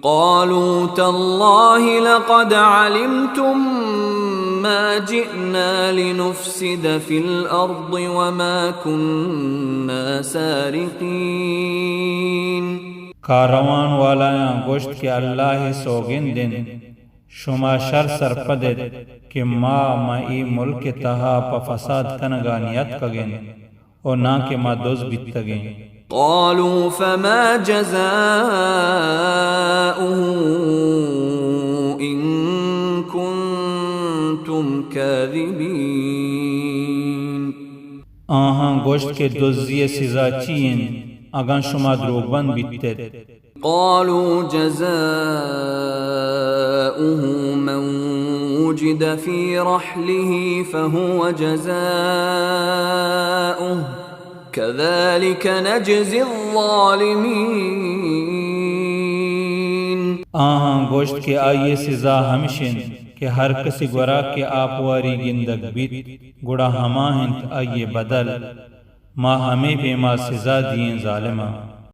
قالوا تالله لقد علمتم ما جئنا لنفسد في الأرض وما كنا سارقين۔ کاروان والایاں گوشت کہ اللہ ءِ سوگند انت، شما شر سرپد ات کہ ما ماں اے ملک ءِ تہا پہ فساد کنگ ءَ نیاتکگ انت۔ ءُ ناں کہ ما دز بیتگیں۔ قالوا فما جزاؤه إن كنتم كاذبين۔ آہاں گوشت کہ دزی ءِ سزا چی انت، اگاں شما دروگبند بیت ات؟ قالوا جزاؤه من وجد في رحله فهو جزاؤه كذلك نجزي الظالمين۔ آہاں گوشت کہ آئی ءِ سزا ہمش انت کہ ہر کسی گورا کہ آپ واری گندگ بیت، گڑا ہما انت آئی ءِ بدل۔ ما ہمے پیما سزا دییں ظالماں۔